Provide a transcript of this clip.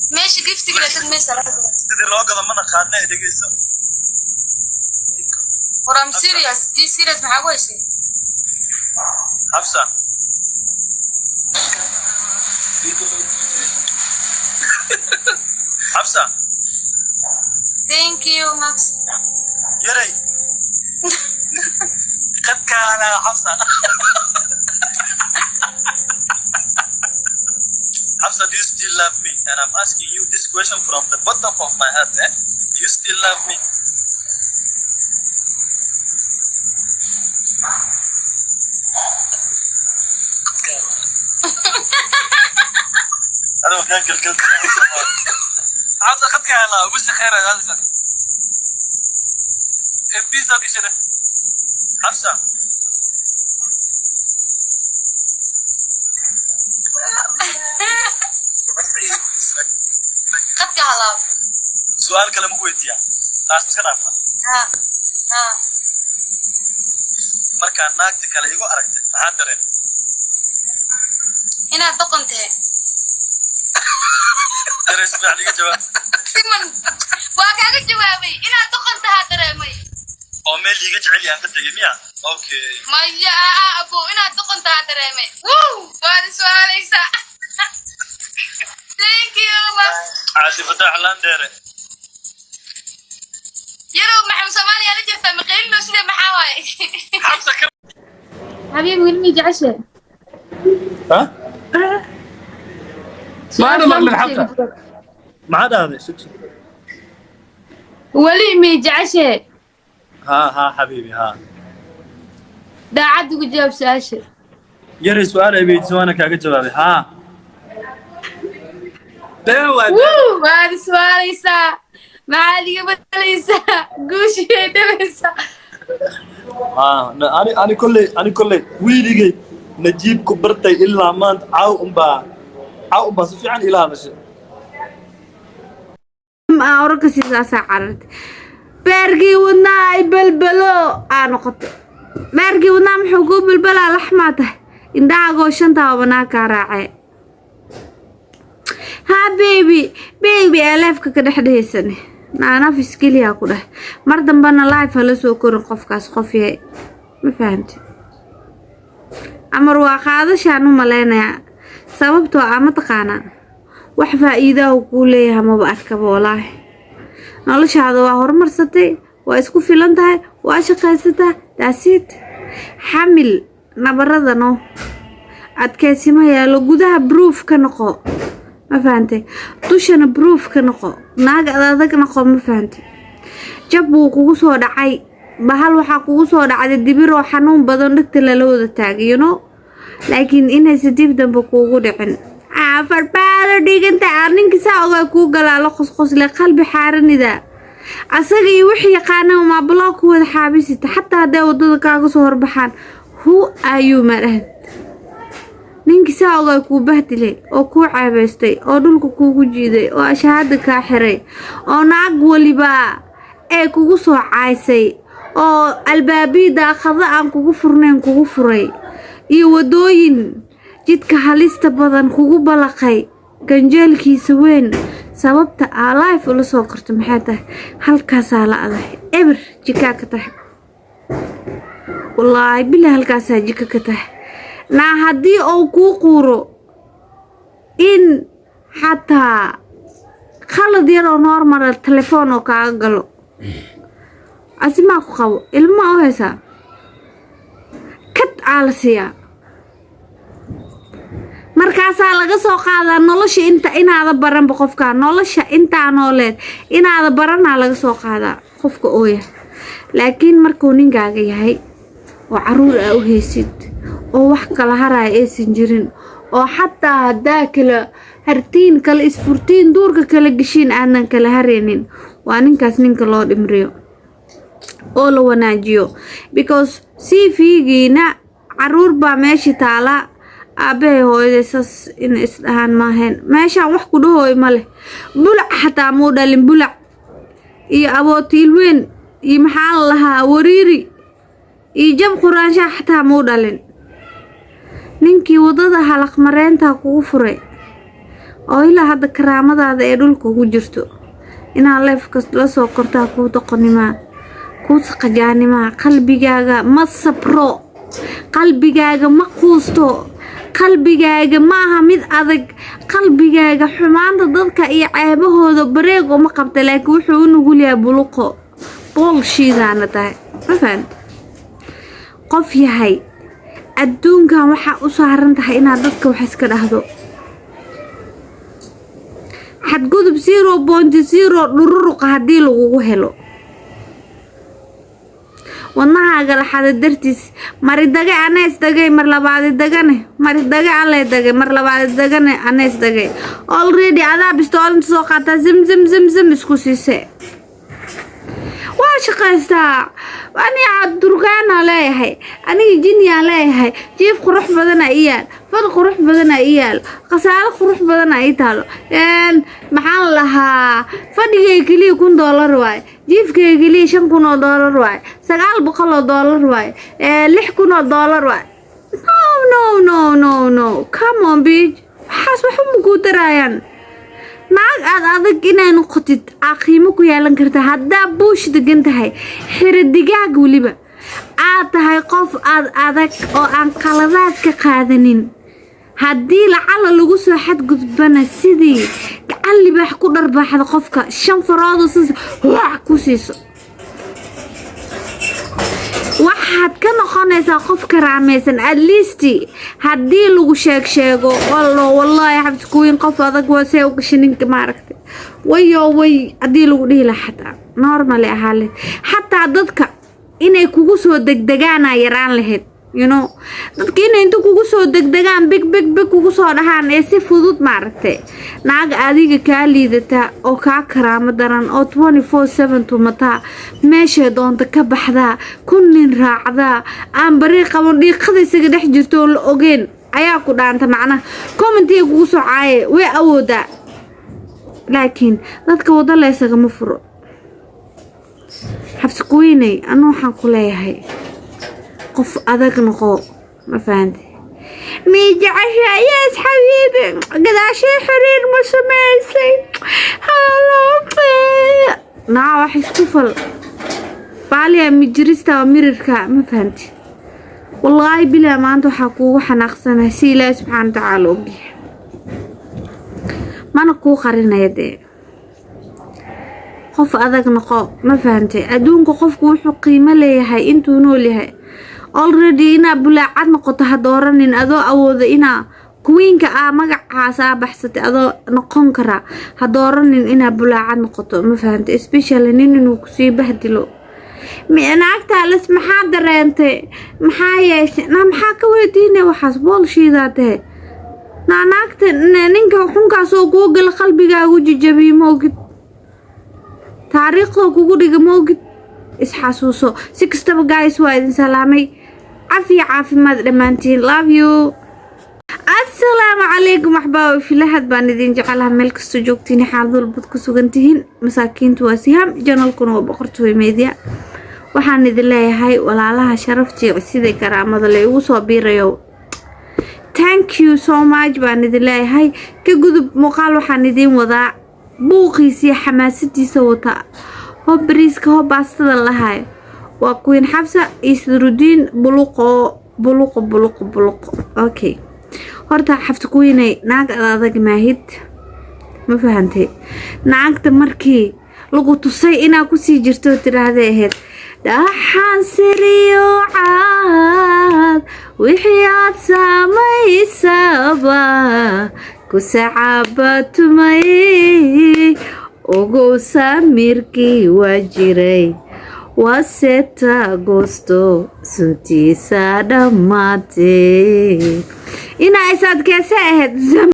Meesha giftiga la tag maysa laga gado. Sidii loo gado ma naqaana, ee dhegeyso. Or I'm serious. Be serious, maxaa ku heshay? Xafsa, Xafsa. Thank you, Max. Yaray qadkaana. Xafsa, Xafsa, do you still love me? And I'm asking you this question from the bottom of my heart, eh? Do you still love me? Adoo kaa gelgel. Xafsa, qadka helaa ugu shaqeynaya hadalka. MB soo gashana. Xafsa. Qadka halaab. Su-aal kale maku weydiiyaa? Taas iska dhaafa. Ha ha. Markaa naagta kale igu aragtay, maxaa dareentay? Inaad doqon tahay. Dareen, si fiican iga jawaab. Siman waa kaaga jawaabay, inaad doqon tahaa dareemay. Oo meel iiga jecel yahan ka tegay miya? Okay. Maya aa abo, inaad doqon tahaa dareemay. Wuu waad iswaalaysaa. Thank you, Max. Cabdi Fataax Landheere. Yarow, Maxamed Soomaaliya la jirtaa maqaylino sida maxaa waaye? Xabsa ka Xabiib, weli mii jeceshe? Ha. Maana maqlin, Xabsa. Maxaa dhahday? Weli mii jeceshe? Ha ha, xabiibi, ha. Daacad ugu jawaab su-aasha. Yaray, su-aal ay weydiisay waana kaaga jawaabay, ha. Been waay. Wuu waad iswaalaysaa, maxaad iga bedelaysaa? Guushiyay dhabaysaa. Ha, ani kolley wiiligay Najiib ku bartay ilaa maanta caaw unbaa, caaw unbaa si fiican ila hadashay. Aa oraka siisaasaa carartay, beerkii wadnaa ay belbelo aa noqotay. Beerkii wadnaa muxuu kuu belbelaa? Laxmaa tahay, indhahaagoo shantaa banaa kaa raacee. Ha baby, baby, eleefka ka dhex dhehaysane naanaf iskeliyaa ku dheh. Mar dambena live hala soo korin qofkaas. Qof yahay ma fahamti? Amar waa qaadashaan u malaynayaa, sababtoo ah mataqaanaa wax faa'iidaha kuu leeyahay maba arkaba. Walaahi, noloshaada waa horumarsatay, waa isku filan tahay, waa shaqaysataa daasiid. Xamil nabaradano, adkeysimo yaalo, gudaha proof ka noqo, ma fahantay? Dushana proof ka noqo, naag adag noqo, ma fahantay? Jab wuu kugu soo dhacay, bahal waxaa kugu soo dhacday dibiroo xanuun badan, dhegta lala wada taagay, laakiin inaysa dib dambe kuugu dhicin. Farbaado dhiganta ninka saa ogaa kuu galaa la qosqosle, qalbi xaaranida asaga iyo wixii yaqaana maabaloo ku wada xaabisita. Xataa hadday wadada kaaga soo horbaxaan, who are you, ma dhahad. Ninkii saa ogaa kuu bahdilay oo kuu ceebaystay oo dhulka kuugu jiiday oo ashahaada kaa xiray oo naag waliba ee kugu soo caaysay oo albaabihii daaqado aan kugu furnayn kugu furay iyo wadooyin jidka halista badan kugu balaqay ganjeelkiisa weyn, sababta aa live ula soo korto maxay tahay? Halkaasaa la aday, eber jikaa ka tahay. Wallaahi bila, halkaasaa jika ka tahay. Naa haddii uu kuu quuro in xataa khalad yaroo normala telefoon oo kaaga galo, asimaa ku qabo, ilma u haysaa, kad aa la siiyaa. Markaasaa laga soo qaadaa nolosha inta inaada baranba qofka, nolosha intaa nooleed inaada baranaa laga soo qaadaa qofka ooya. Laakiin markuu ninkaaga yahay oo caruur aa u haysid oo wax kala haraya aysan jirin, oo xataa haddaa kala hartiin, kala isfurtiin, duurka kala geshiin, aadan kala haraynin, waa ninkaas ninka loo dhimriyo oo la wanaajiyo, because CV-giina caruur baa meesha taala. Aabbahay hooyaday saas inay isdhahaan maahayn. Meeshaan wax ku dhahooy ma leh. Bulac xataa muu dhalin, bulac iyo abootiilweyn iyo maxaa la lahaa, wariiri iyo jab quraanshaha xataa muu dhalin. Ninkii waddada halaqmareynta kugu furay. Oo ilaa hadda karaamadaada ee dhulka ku jirto inaad live-ka la soo kortaa kuu doqonimaa, kuu saqajaanimaa. Qalbigaaga ma sabro, qalbigaaga ma quusto, qalbigaaga ma aha mid adag. Qalbigaaga xumaanta dadka iyo ceebahooda bareeg uma qabta, laakiin wuxuu u nugul yahay buluqo boolshiidaana tahay. Ma fahamte? Qof yahay, adduunkan waxaa u saaran tahay inaad dadka wax iska dhahdo. Xadgudub 0.0 dhururuqa haddii lagugu helo, wadnahaaga laxada dartiis maridage anees dagay, mar labaadi dagane maridage allee dagay, mar labaadi dagane anees dagay. Already adaa bistoolinta soo qaataa, zim zim zim zim isku siise. Waa shaqaystaa, aniga durkaana leeyahay, aniga jinyaan leeyahay, jiif qurux badana i yaal, fad qurux badana i yaal, khasaalo qurux badana ii taalo. Maxaa la lahaa? Fadhigay keliya $1000 waaye, jiifkay keliya $5000 waaye, $900 waaye, $6000 waaye. No, no, no, no, no, come on, bitch. Waxaas waxba ma kuu daraayaan. Naag aad adag inay noqotid aa qiimo ku yeelan kartaa haddaa buush degan tahay, xiro digaag weliba aad tahay, qof aad adag oo aan qaladaad ka qaadanin. Haddii lacala lagu soo xadgudbana, sidii gacan libaax ku dharbaaxda qofka, shan faroodo sis wax ku siiso, waxaad ka noqonaysaa qof karaamaysan. At least haddii lagu sheeg sheego, wallo wallaahi Xabsi Kuwiin qof adag waa, see u gashay ninka maaragtay, wayo way, haddii lagu dhihi lahaa, xataa normally ahaa lahayd. Xataa dadka inay kugu soo degdegaana yaraan lahayd. Dadka inay inta kugu soo degdegaan, big big big kugu soo dhahaan ee si fudud maaragtay. Naag adiga kaa liidata oo kaa karaamo daran oo 24/7 tumataa, meeshay doonta ka baxdaa, ku nin raacdaa, aan bari qaban, dhiiqada isaga dhex jirto oon la ogeyn ayaa ku dhaanta. Macnaha comment-iga kugu soo caaye way awoodaa, laakiin dadka wado la isagama furo. Xabsi Kuweyney, anu waxaan ku leeyahay qof adag noqo. Ma fahante? Mii jecesha? Yes xabiibi. Gadaashay xiriir ma samaysay? Halobe naa, wax isku fal baaliya mijirista oo mirirka. Ma fahanti? Wallaahi bilaa, maanta waxaa kuugu xanaaqsanahay si Ilaahi subxaana watacaala ogyahay, mana kuu qarinaya. Dee qof adag noqo. Ma fahantay? Adduunka qofku wuxuu qiimo leeyahay intuu nool yahay. Already inaa bulaacad noqoto ha dooranin adoo awooda inaa queen-ka aa magacaas aa baxsatay adoo noqon karaa. Ha dooranin inaa bulaacad noqoto. Ma fahantay? Especially nin inuu kusii bahdilo. Naagtaa las maxaa dareentay, maxaa yeeshay na, maxaa ka weydiinay? Waxaas boolshiidaa tahe. Naa naagta ninka xunkaas oo kuu gala qalbigaagu jajabiye, ma ogid? Taariikhda kugu dhiga, ma ogid? Isxasuuso. Si kastaba guys, waa idin salaamay, cafiya caafimaad dhammaantiin. Love you. Assalaamu calaykum axbaabi filahad, baan idin jecelaha meel kastoo joogtiin, xaalad walbaad ku sugan tihiin. Masaakiintu waa Sihaam, channel-kuna waa Boqortooy Media. Waxaan idin leeyahay walaalaha sharaftii sida karaamada la igu soo biirayo, thank you so much baan idin leeyahay. Ka gudub muuqaal waxaan idiin wadaa buuqiisa iyo xamaasadiisa wata, hob bariiska hob baastada lahayo. Waa Queen Xabsa iyo Sadrudiin buluqo buluqo buluqo buluqo. Okay, horta Xabsa Queenay, naag ad adag maahid. Ma fahantay? Naagta markii lagu tusay inaa kusii jirto tiraahday ahayd, dhaxaan siriyo caad wixii aad samaysaba ku sacabatumay, ogow samirkii waa jiray, waaseta goosto suntiisa dhammaatay. Inaa is adkeese ahayd.